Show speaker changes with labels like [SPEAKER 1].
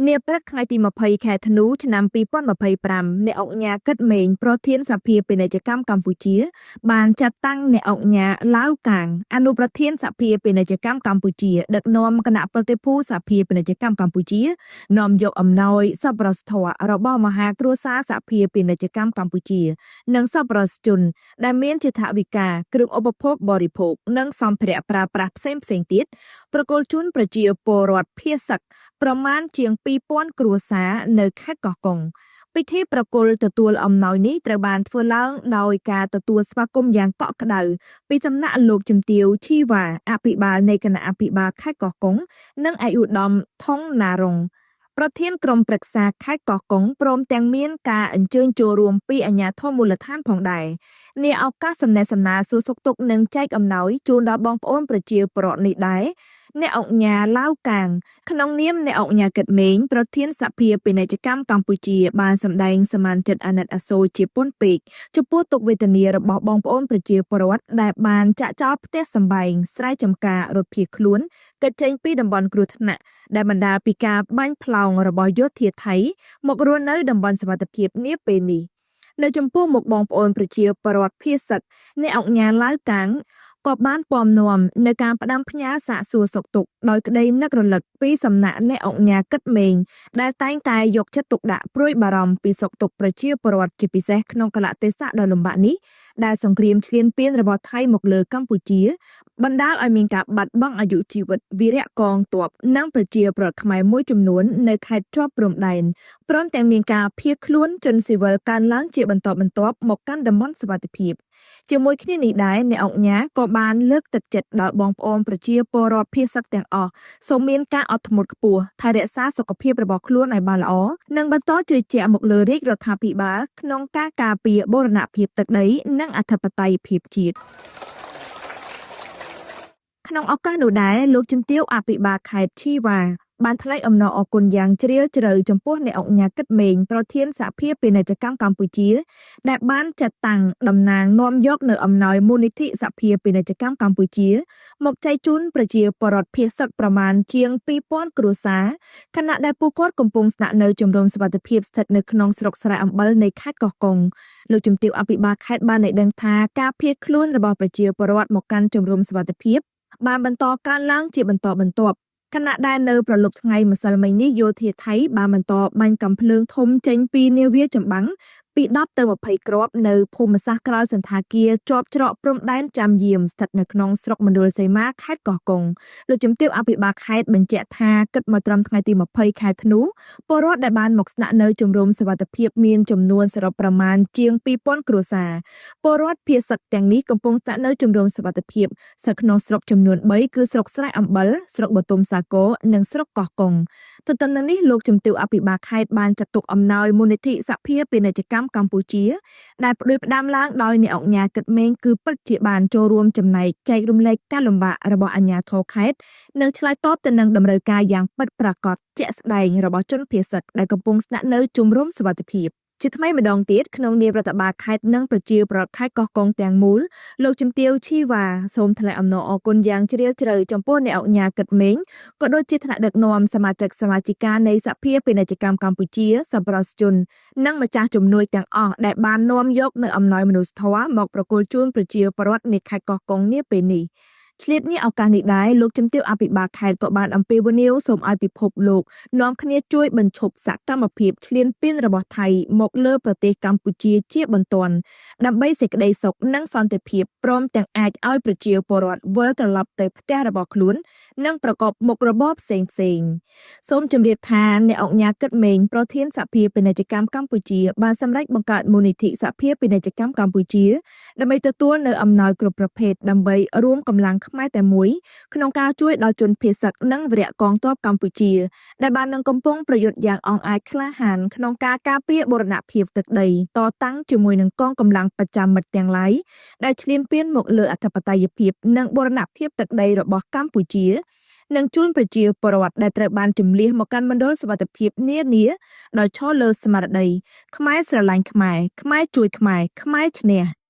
[SPEAKER 1] នាព្រឹកថ្ងៃទី20ខែធ្នូឆ្នាំ2025អ្នកឧកញ៉ាគិតមេងប្រធានសភាពាណិជ្ជកម្មកម្ពុជា បានចាត់តាំងអ្នកឧកញ៉ាឡាវកាងអនុប្រធានសភាពាណិជ្ជកម្មកម្ពុជាដឹកនាំគណៈប្រតិភូសភាពាណិជ្ជកម្មកម្ពុជានាំយកអំណោយសប្បុរសធម៌របស់មហាគ្រួសារសភាពាណិជ្ជកម្មកម្ពុជា និងសប្បុរសជន ដែលមានជាថវិកាគ្រឿងឧបភោគបរិភោគនិងសម្ភារៈប្រើប្រាស់ផ្សេងៗទៀតប្រគល់ជូនប្រជាពលរដ្ឋភៀសសឹកប្រមាណជាង2000គ្រួសារនៅខេត្តកោះកុងពិធីប្រគល់ទទួលអំណោយនេះត្រូវបានធ្វើឡើងដោយការទទួលស្វាគមន៍យ៉ាងកក់ក្ដៅពីសំណាក់លោកជំទាវឈីវ៉ាអភិបាលនៃគណៈអភិបាលខេត្តកោះកុងនិងឯកឧត្តមថុងណារុងប្រធានក្រុមប្រឹក្សាខេត្តកោះកុងព្រមទាំងមានការអញ្ជើញចូលរួមពីអាជ្ញាធរមូលដ្ឋានផងដែរនាឱកាសសំណេះសំណាលសួរសុខទុក្ខនិងចែកអំណោយជូនដល់បងប្អូនប្រជាពលរដ្ឋនេះដែរអ្នកឧកញ៉ាឡាវកាងក្នុងនាមអ្នកឧកញ៉ាគិតមេងប្រធានសភាពាណិជ្ជកម្មកម្ពុជាបានសម្ដែងសមានចិត្តអាណិតអាសូរជាពន់ពេកចំពោះទុក្ខវេទនារបស់បងប្អូនប្រជាពលរដ្ឋដែលបានចាក់ចោលផ្ទះសម្បែងស្រែចម្ការរត់ភៀសខ្លួនគេចចេញពីតំបន់គ្រោះថ្នាក់ដែលបណ្ដាលពីការបាញ់ផ្លោងរបស់យោធាថៃមករស់នៅតំបន់សុវត្ថិភាពនាពេលនេះនៅចំពោះមុខបងប្អូនប្រជាពលរដ្ឋភៀសសឹកអ្នកឧកញ៉ាឡាវកាងក៏បានពំនាំនៅការផ្ដាំផ្ញើសាកសួរសុខទុក្ខដោយក្តីនឹករលឹកពីសំណាក់អ្នកឧកញ៉ាគិតមេងដែលតែងតែយកចិត្តទុកដាក់ព្រួយបារម្ភពីសុខទុក្ខប្រជាពលរដ្ឋជាពិសេសក្នុងកាលៈទេសៈដ៏លំបាកនេះដែលសង្គ្រាមឈ្លានពានរបស់ថៃមកលើកម្ពុជាបណ្ដាលឲ្យមានការបាត់បង់អាយុជីវិតវីរៈកងទ័ពនិងប្រជាពលរដ្ឋខ្មែរមួយចំនួននៅខេត្តជាប់ព្រំដែនព្រមទាំងមានការភៀសខ្លួនជនស៊ីវិលកើនឡើងជាបន្តបន្ទាប់មកកាន់តំបន់សុវត្ថិភាពជាមួយគ្នានេះដែរអ្នកឧកញ៉ាក៏បានលើកទឹកចិត្តដល់បងប្អូនប្រជាពលរដ្ឋភៀសសឹកទាំងអស់សូមមានការអត់ធ្មត់ខ្ពស់ថែរក្សាសុខភាពរបស់ខ្លួនឲ្យបានល្អនិងបន្តជឿជាក់មកលើរាជរដ្ឋាភិបាលក្នុងការការពារបូរណភាពទឹកដីនិងអធិបតេយ្យភាពជាតិក្នុងឱកាសនោះដែរលោកជំទាវអភិបាលខេត្តឈីវ៉ាបានថ្លែងអំណរអគុណយ៉ាងជ្រាលជ្រៅចំពោះអ្នកឧកញ៉ាគិតមេងប្រធានសហភាពពាណិជ្ជកម្មកម្ពុជាដែលបានចាត់តាំងតំណាងនាំយកនៅអំណោយមូលនិធិសហភាពពាណិជ្ជកម្មកម្ពុជាមកចែកជូនប្រជាពលរដ្ឋភៀសសឹកប្រមាណជាង2000គ្រួសារខណៈដែលពួកគាត់កំពុងស្នាក់នៅជំរំសុវត្ថិភាពស្ថិតនៅក្នុងស្រុកស្រែអំបិលនៃខេត្តកោះកុងលោកជំទាវអភិបាលខេត្តបានឲ្យដឹងថាការភៀសខ្លួនរបស់ប្រជាពលរដ្ឋមកកាន់ជំរំសុវត្ថិភាពបានបន្តកើនឡើងជាបន្តបន្ទាប់ខណៈដែលនៅប្រលប់ថ្ងៃម្សិលមិញនេះយោធាថៃបានបន្តបាញ់កាំភ្លើងធំចេញពីនាវាចម្បាំងពី10ទៅ20គ្រាប់នៅភូមិសាស្ត្រក្រោយសន្តាគារជាប់ច្រកព្រំដែនចាំយាមស្ថិតនៅក្នុងស្រុកមណ្ឌលសីមាខេត្តកោះកុងលោកជំទាវអភិបាលខេត្តបញ្ជាក់ថាគិតមកត្រឹមថ្ងៃទី20ខែធ្នូពលរដ្ឋដែលបានមកស្នាក់នៅជំរំសុវត្ថិភាពមានចំនួនសរុបប្រមាណជាង2000គ្រួសារពលរដ្ឋភៀសសឹកទាំងនេះកំពុងស្នាក់នៅជំរំសុវត្ថិភាពស្ថិតក្នុងស្រុកចំនួន3គឺស្រុកស្រែអំបិលស្រុកបទុមសាគរនិងស្រុកកោះកុងទន្ទឹមនឹងនេះលោកជំទាវអភិបាលខេត្តបានចាត់ទុកអំណោយមូលនិធិសភាពាណិជ្ជកម្មកម្ពុជាដែលផ្ដួចផ្ដើមឡើងដោយអ្នកឧកញ៉ាគិតមេងគឺពិតជាបានចូលរួមចំណែកចែករំលែកការលំបាករបស់អាជ្ញាធរខេត្តនិងឆ្លើយតបទៅនឹងតម្រូវការយ៉ាងពិតប្រាកដជាក់ស្ដែងរបស់ជនភៀសសឹកដែលកំពុងស្នាក់នៅជំរំសុវត្ថិភាពជាថ្មីម្ដងទៀតក្នុងនាមរដ្ឋបាលខេត្តនិងប្រជាពលរដ្ឋខេត្តកោះកុងទាំងមូលលោកជំទាវឈីវ៉ាសូមថ្លែងអំណរអគុណយ៉ាងជ្រាលជ្រៅចំពោះអ្នកឧកញ៉ាគិតមេងក៏ដូចជាថ្នាក់ដឹកនាំសមាជិកសមាជិកានៃសភាពាណិជ្ជកម្មកម្ពុជាសប្បុរសជននិងម្ចាស់ជំនួយទាំងអស់ដែលបាននាំយកនៅអំណោយមនុស្សធម៌មកប្រគល់ជូនប្រជាពលរដ្ឋនៃខេត្តកោះកុងនាពេលនេះឆ្លៀតនេះឱកាសនេះដែរលោកជំទាវអភិបាលខេត្តក៏បានអំពាវនាវសូមឲ្យពិភពលោកនាំគ្នាជួយបញ្ឈប់សកម្មភាពឈ្លានពានរបស់ថៃមកលើប្រទេសកម្ពុជាជាបន្ទាន់ដើម្បីសេចក្តីសុខនិងសន្តិភាពព្រមទាំងអាចឲ្យប្រជាពលរដ្ឋវិលត្រឡប់ទៅផ្ទះរបស់ខ្លួននិងប្រកបមុខរបរផ្សេងៗសូមជម្រាបថាអ្នកឧកញ៉ាគិតមេងប្រធានសភាពាណិជ្ជកម្មកម្ពុជាបានសម្រេចបង្កើតមូលនិធិសភាពាណិជ្ជកម្មកម្ពុជាដើម្បីទទួលនៅអំណោយគ្រប់ប្រភេទដើម្បីរួមកម្លាំងខ្មែរតែមួយក្នុងការជួយដល់ជនភៀសសឹកនិងវីរៈកងទ័ពកម្ពុជាដែលបាននឹងកំពុងប្រយុទ្ធយ៉ាងអង់អាចក្លាហានក្នុងការការពារបូរណភាពទឹកដីតតាំងជាមួយនឹងកងកម្លាំងប្រចាំមិត្តទាំងឡាយដែលឈ្លានពានមកលើអធិបតេយ្យភាពនិងបូរណភាពទឹកដីរបស់កម្ពុជានិងជូនប្រជាពលរដ្ឋដែលត្រូវបានជំលះមកកាន់មណ្ឌលសុវត្ថិភាពនានាដោយឈរលើស្មារតីខ្មែរស្រឡាញ់ខ្មែរខ្មែរជួយខ្មែរខ្មែរឈ្នះ។